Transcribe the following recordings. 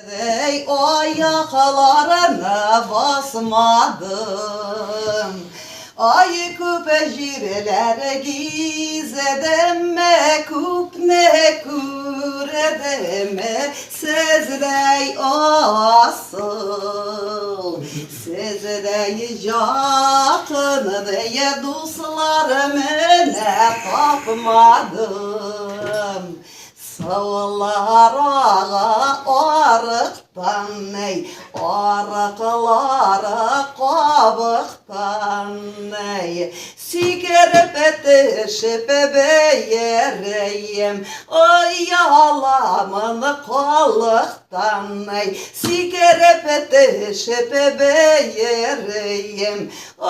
Әй, аякларына басмадым. Ай, күп җирләр гиздем, күпне күрдем, сездәй асыл, сездәй якын дуслар менә тапмадым. Сылар ага арыктан, әй, арыклары кабыктан, әй. Сикереп төшеп бәйрәем, ояламын халыктан, әй. Сикереп төшеп бәйрәем,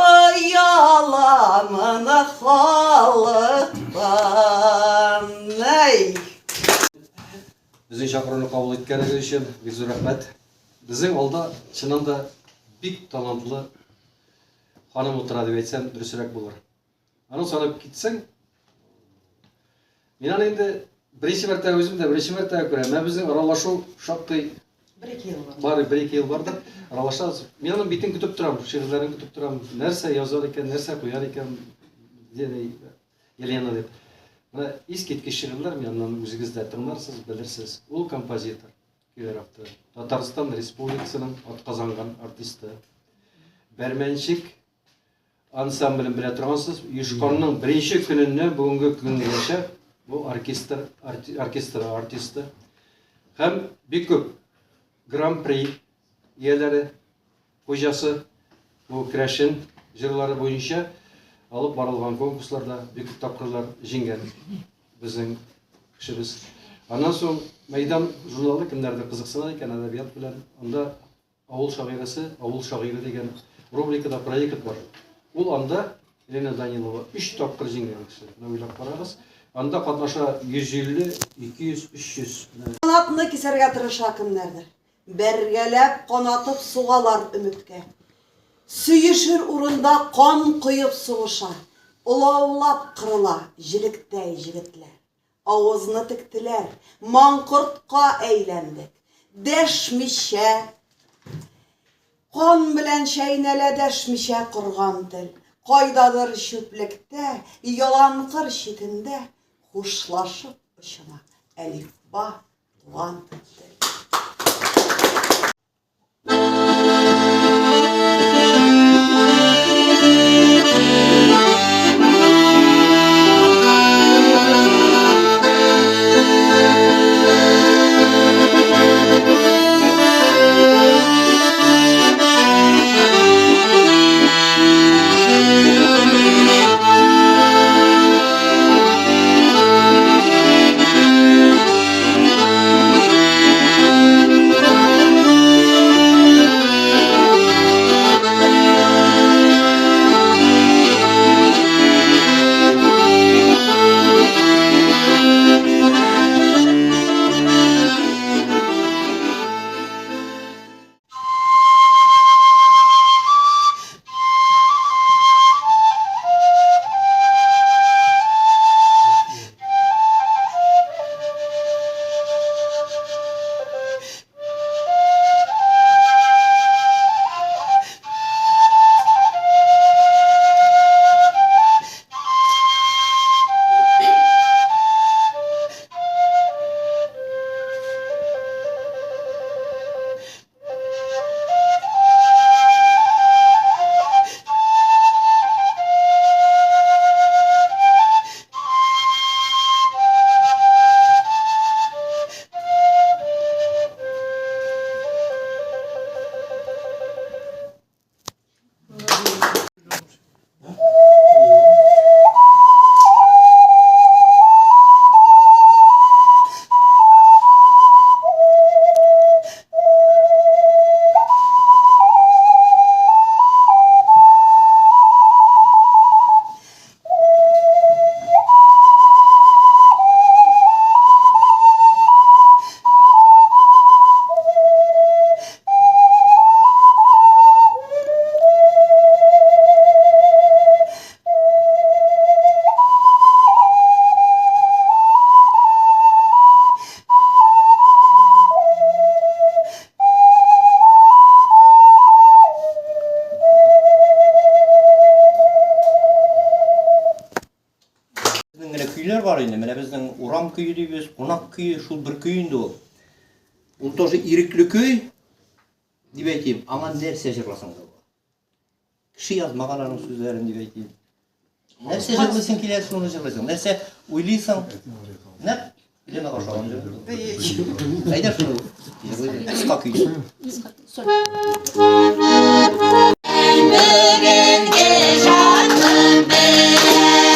ояламын халыктан, әй. Безнең чакыруны кабул иткәнегез өчен бик зур рәхмәт. Безнең алда чыннан да бик талантлы ханым утыра дип әйтсәм, дөресрәк булыр. Аны санап китсәң, мин аны инде беренче мәртәбә үзем дә беренче мәртәбә күрәм. Ә безнең аралашу шактый Бер-ике ел бар. Бар, бер-ике ел бардыр. Аралашабыз. Мин аның битен көтеп торам, шигырьләрен көтеп торам. Нәрсә язар икән, нәрсә куяр икән, Елена дип. Менә искиткеч шигырьләр, мин аннан үзегез дә тыңларсыз, белерсез. Ул композитор, көйләр авторы. Татарстан Республикасының атказанган артисты. Бәрмәнчек ансамблен белә торгансыз. Оешканның беренче көненнән бүгенге көнгәчә бу оркестр, оркестр артисты. Һәм бик күп гран-при ияләре, хуҗасы бу керәшен җырлары буенча алып барылган конкурсларда бик күп тапкырлар җиңгән безнең кешебез. Аннан соң Мәйдан журналы кемнәрдер кызыксына икән әдәбият белән, анда Авыл шагыйрәсе, авыл шагыйре дигән рубрикада проект бар. Ул анда Елена Данилова өч тапкыр җиңгән кеше. Менә уйлап карагыз. Анда катнаша 150, 200, 300. Канатны кисәргә тырыша кемнәрдер. Бәргәләп канатып сугалар өметкә. Сөешер урында кан коеп сугыша, Олаулап кырыла җелектәй җегетләр. Авызны тектеләр, маңкортка әйләндек. Дәшмичә, кан белән чәйнәлә дәшмичә корган тел. Кайдадыр чүплектә, яланкыр читендә хушлашып очына әлифба туган тел. бар инде. Менә безнең урам көе дибез, кунак көе, шул бер көй инде ул. Ул тоже ирекле көй дип әйтим. Аңа нәрсә җырласаң да була. Кеше язмаган аның сүзләрен дип әйтим. Нәрсә җырлыйсың килә, шуны җырлыйсың. Нәрсә уйлыйсың? Нәкъ Лена ошаган җыр. Әйдә шуны җырлыйбыз. Кыска көй. Бүгенге шатлык белән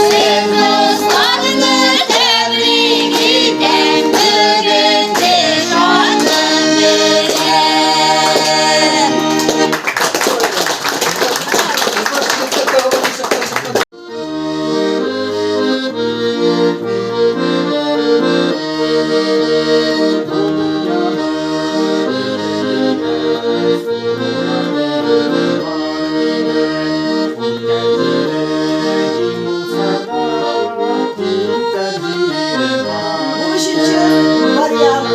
Сез дусларны тәбрик итәм Бүгенге шатлык белән. Бу өченче вариант.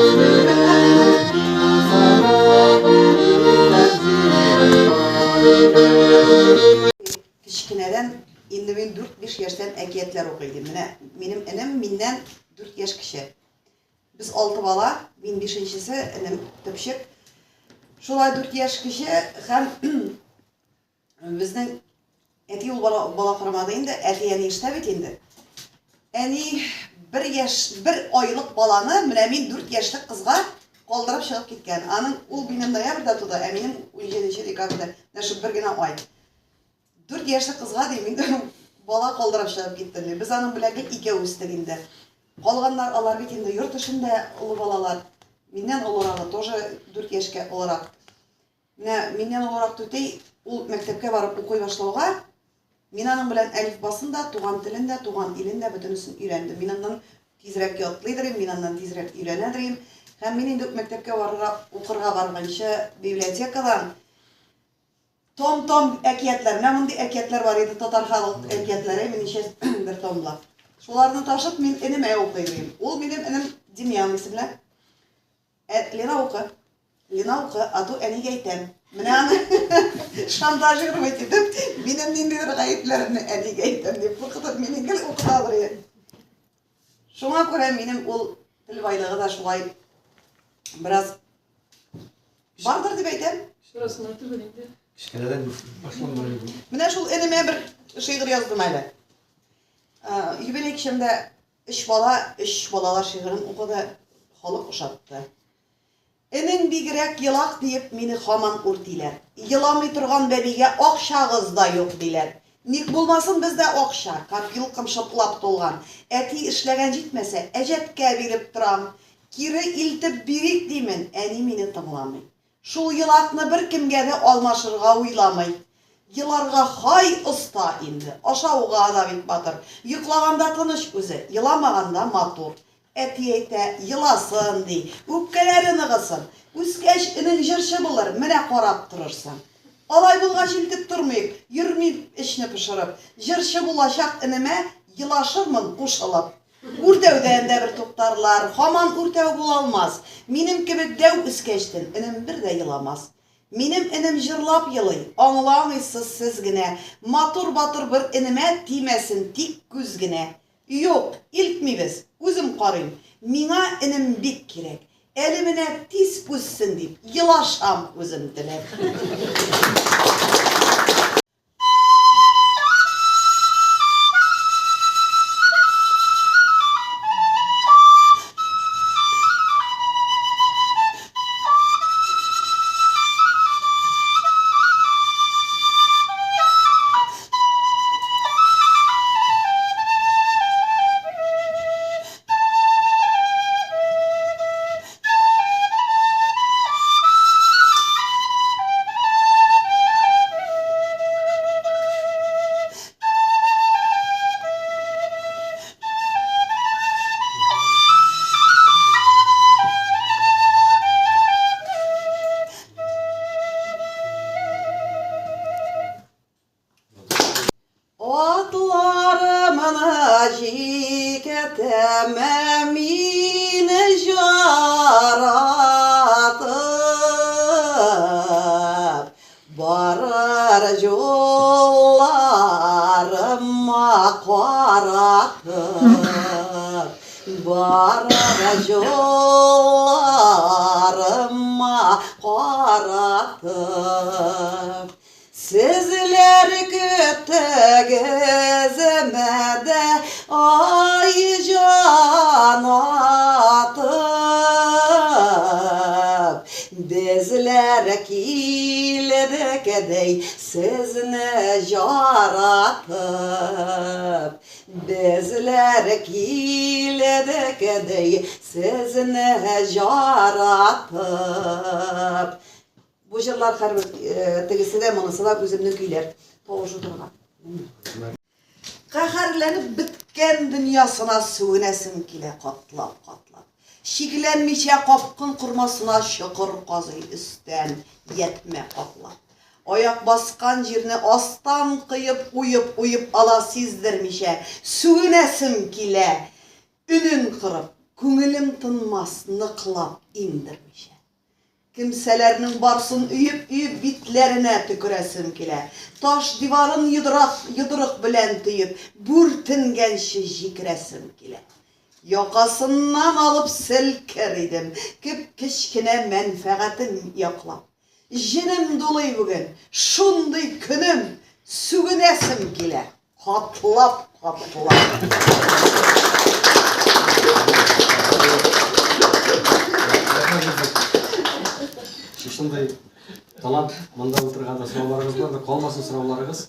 Кечкенәдән, инде мин дүрт-биш яшьтән әкиятләр укый идем. Менә минем энем миннән дүрт яшь кече. Без алты бала, мин бишенчесе, энем төпчек. Шулай дүрт яшь кече һәм безнең әти ул бала, бала карамады инде, әти әни эштә бит инде. Әни бер яшь, бер айлык баланы менә мин дүрт яшьлек кызга калдырып чыгып киткән. Аның ул минем ноябрьдә туды, ә минем 17 декабрьдә. Менә шул бер генә ай. Дүрт яшьлек кызга ди, мин бала калдырып чыгып киттем ди. Без аның белән гел икәү үстек инде. Калганнар алар бит инде йорт эшендә олы балалар. Миннән олырагы тоже дүрт яшькә олырак. Менә миннән олырак түтәй ул мәктәпкә барып укый башлауга, мин аның белән әлифбасын да, туган телен дә, туган илен дә бөтенесен өйрәндем. Мин аннан тизрәк ятлыйдыр идем, мин аннан тизрәк өйрәнәдер идем. Һәм мин инде мәктәпкә барырга, укырга барганчы библиотекадан Том-том әкиятләр. Менә мондый әкиятләр бар иде, татар халык әкиятләре, минемчә, бер томлап. Шуларны ташып, мин энемә укый идем. Ул минем энем Демьян исемле. Ә, Лена укы. Лена укы, а то әнигә әйтәм. Менә аны шантажировать итеп, минем ниндидер гаепләремне әнигә әйтәм дип куркытып, мине гел укытадыр иде. Шуңа күрә минем ул тел байлыгы да шулай бераз бардыр дип әйтәм. Шурасына түгел инде. Кечкенәдән башланган инде. Менә шул энемә бер шигырь яздым әле. Юбилей кичәмдә өч бала, өч балалар шигырен укыды, халык ошатты. Энең бигрәк елак диеп мине хаман үртиләр. Еламый торган бәбигә акчагыз да юк диләр. Ник булмасын бездә акча, копилкам шыплап тулган. Әти эшләгән җитмәсә, әҗәткә биреп торам. Кире илтеп бирик димен, әни мине тыңламый. Шул елакны беркемгә дә алмашырга уйламый. Еларга һай оста инде, ашауга да бик батыр. Йоклаганда тыныч үзе, еламаганда матур. Әти әйтә, еласын, ди, үпкәләре ныгысын. Үскәч, энең җырчы булыр, менә карап торырсың. Алай булгач илтеп тормыйк, йөрмим эчне пошырып. Җырчы булачак энемә елашырмын кушылып. Үртәүдән дә бер туктарлар, һаман үртәү булалмас. Минем кебек дәү үскәчтен, энем бер дә еламас. Минем энем җырлап елый, аңламыйсыз сез генә. Матур батыр бер энемә тимәсен тик күз генә. Юк, илтмибез, үзем карыйм. Миңа энем бик кирәк. Әле менә тиз үссен дип, елашам үзем теләп. Барыр җолларыма каратып. Сезләр көттегез мәдә ай җан атып. Безләр килдек ди сезне җаратып. Безләр килдек ди сезне җаратып. Бу җырлар һәрбер э, тегесе дә, монысы да үземнең көйләр. Тавышы торган. Каһәрләнеп беткән дөньясына сүгенәсем килә катлап-катлап. Шикләнмичә капкын кормасына чокыр казый өстән ятьмә каплап. Аяк баскан җирне астан кыеп уеп-уеп ала сиздермичә. Сүгенәсем килә, өнен кырып, күңелем тынмас ныклап иңдермичә. Кемсәләрнең барсын өеп-өеп битләренә төкерәсем килә. Таш диварын йодрак, йодрык белән төеп, бүртенгәнче җикерәсем килә. Якасыннан алып селкер идем, кеп-кечкенә мәнфәгатен яклап. Җенем дулый бүген, шундый көнем, сүгенәсем килә. Катлап, катлап. Шушындый талант монда утырганда сорауларыгыз бар, калмасын сорауларыгыз.